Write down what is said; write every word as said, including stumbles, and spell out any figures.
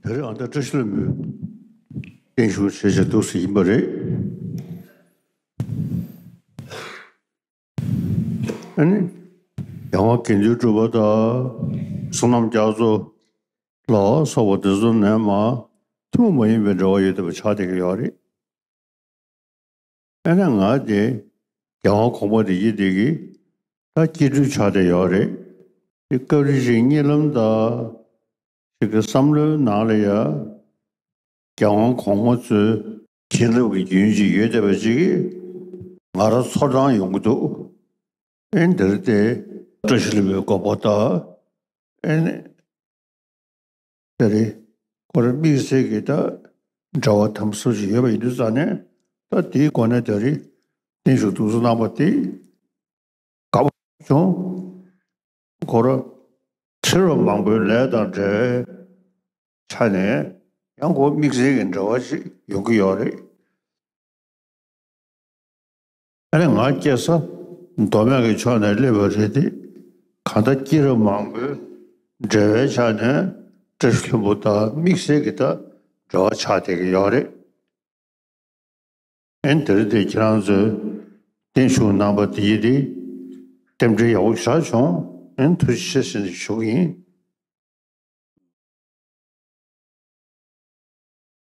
དེ་རིང་ཨ་ད་བཀྲ་ཤིས་ལྷུན་པོའི་བརྟན་བཞུགས་བྱེད་བྱེད་འདུག་ཟེར་ཡིན་པ་རེད། ཨ་ནི་རྒྱལ་དབང་དགེ་འདུན་གྲུབ་པ་དང་བསོད་ནམས་རྒྱ་མཚོ་ལ་སོགས་པ་དེ་ཚོ་ནས་མར་ཐུན་མོང་མ་ཡིན་པའི་འབྲེལ་བ་ཡོད་བསྡད་པ་ཆགས་བསྡད་ཀྱི་ཡོད་རེད། ཨ་ནི་ང་དེ་རྒྱལ་དབང་གོང་མ་དེ་ཡིན་བསྡད་ཀྱི་ད་སྐྱེ་སྤྲུལ་ཆགས་བསྡད་ཡོད་རེད། དེ་སྐབས་རེ་བཞིན་གཉིད་ལམ་དང་ཞིག་གི་བསམ་བློའི་ནང་ལ་ཡ་རྒྱལ་དབང་གོང་མ་ཚོའི་བྱིན་རླབས་ཀྱི་རྒྱུན་ཅིག་ཡོད་བསྡད་པ་ཅིག་གིས་ང་རང་ཚོར་སྣང་ཡོང་གི་འདུག་ཨེ་འདིར་དེ་བཀྲ་ཤིས་ལྷུན་པོའི་དགོངས་པ་དང་ཨེ་ནི་དེ་རེད། ཁོ་རང་དམིགས་བསལ་གྱི་ད་འབྲེལ་བ་དམ་ཟབ་ཞིག་ཡོད་པ་ཡིན་དུས་ཙང་ནས་ད་དེའི་སྒོ་ནས་དེ་རེད། བརྟན་བཞུགས་འདུག་སེ་གནང་བ་དེ་དགའ་པོ་བྱུང་། ཁོ་རང་ཕྱི་རབས་མང་པོའི་ལས་དང་འབྲེལ་བའི་ཆ་ནས་ཡང་ཁོ་དམིགས་བསལ་གྱི་འབྲེལ་བ་ཞིག་ཡོང་གི་ཡོད་རེད། ཨ་ནི་ང་སྐྱེ་ས་མདོ་སྨད་ཀྱི་ཕྱོགས་ནས་སླེབས་པ་རེད་དེ། གང་ལྟར་སྐྱེས་རབས་མང་པོའི་འབྲེལ་བའི་ཆ་ནས་བཀྲ་ཤིས་ལྷུན་པོ་དང་དམིགས་བསལ་གྱི་ད་འབྲེལ་བ་ཆགས་བསྡད་ཀྱི་ཡོད་རེད། ཨེ་འདིར་དེ་ཁྱེད་རང་ཚོས་བརྟན་བཞུགས་གནང་བ་དེ་ཡིན་དེ་རྟེན་འབྲེལ་ཡག་པོ་ཞེ་དྲག་བྱུང་། ཨེ་ཐུགས་རྗེ་ཆེ་ཟེར་ནས་ཞུ་གི་ཡིན།